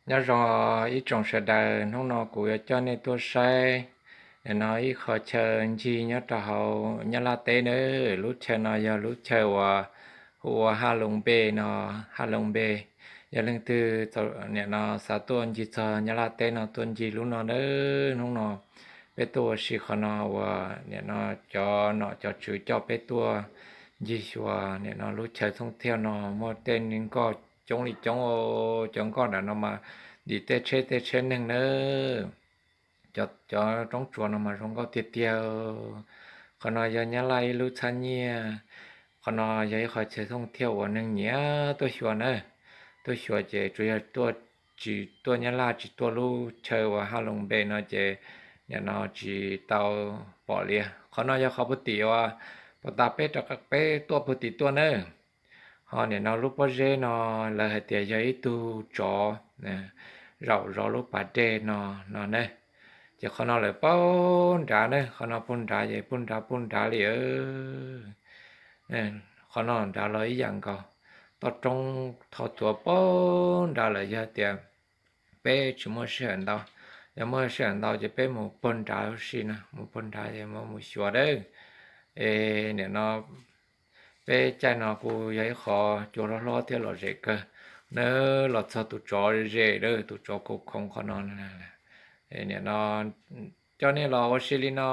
Nyob zoo ib tsoom sawv daws, hnub no kuv yuav coj nej tuaj saib nim no ib qho chaw ncig nyob rau hauv Nyab Laj teb nawb. Lub chaw no yog lub chaw uas hu ua Haj Loo Npe no, Haj Loo Npe. Yog leej twg nim no xav tuaj ncig txog Nyab Laj teb no tuaj ncig lub no nawb. Hnub no peb tuaj ua si qhov no uas nim no cov nom cov tswv coj peb tuaj ncig xyuas nim no lub chaw thooj thiaj no muaj tej nkoj coob li coob. Cov nkoj nram no mas ntim tej tsheb tej tsheb neeg nawb. Cov roob tsuas no mas zoo nkauj tiag tiag. Qhov no yog Nyab Laj ib lub txhab nyiaj. Qhov no yog ib qho chaw thooj thiaj uas neeg nyiam tuaj xyuas na. Tuaj xyuas ces tsuas yog tuaj, tsis tuaj Nyab Laj tsis tuaj lub chaw uas Haj Loo Npe no ces nim no tsis tau pom li. Qhov no yog qhov puag tim uas puag ta peb rov qab peb tuaj puag tim tuaj nawb. Ho nim no lub pob zeb no lawv hais tias yog ib tug tsov zaum zov lub pas dej no, no ne. Ces qhov no lawv puag nrad ne, qhov no puag nrad ces puag nrad puag nrad li. Qhov no nrad los ib yam nkaus, toj roob thoj tuav puag nrad lawm. Yog tias peb tsis muaj sij hawm ntau, yog muaj sij hawm ntau ces peb mus puag nrad huv si no, mus puag nrad ces mus xyuas dawb. Es nim no peb caij no kuj yog ib qho cua hlob hlob thiab lom zem kawg. Nawb, los txog tus tsov ze dawb, tus tsov kaus khoov qhov no. Nim no coj nej los ua si li no,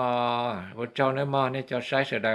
ua tsaug nawb mog nej cov saib sawv daws.